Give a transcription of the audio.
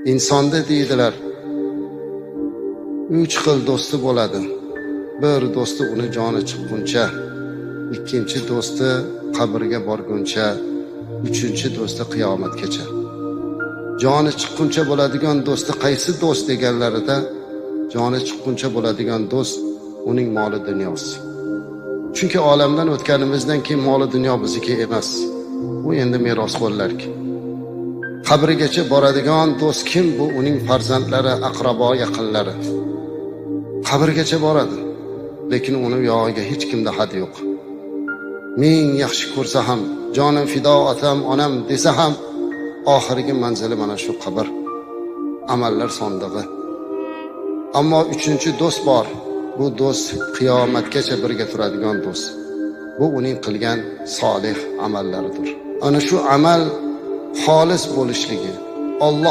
Insonda deydilar, uch xil do'sti bo'ladi. Bir do'sti uni joni chiqquncha, ikkinchi do'sti qabrga borguncha, uchinchi do'sti qiyomatgacha. Joni chiqquncha bo'ladigan do'sti qaysi do'st deganlarida, joni chiqquncha bo'ladigan do'st uning moli dunyosi. Chunki olamdan o'tganimizdan keyin moli dunyo bizniki emas. U endi merosxo'rlarki. Qabrigacha boradigan do'st kim? Bu uning farzandlari, aqrabo, yaqinlari. Qabrgacha boradi, lekin uni yog'iga hech kimda had yo'q. Ming yaxshi ko'rsa ham, jonim fido otam, onam desa ham, oxirgi manzili mana shu qabr. Amallar sondig'i. Ammo uchinchi do'st bor. Bu do'st qiyomatgacha birga turadigan do'st. Bu uning qilgan solih amallaridir. Ana shu amal xolis bo'lishligi, Alloh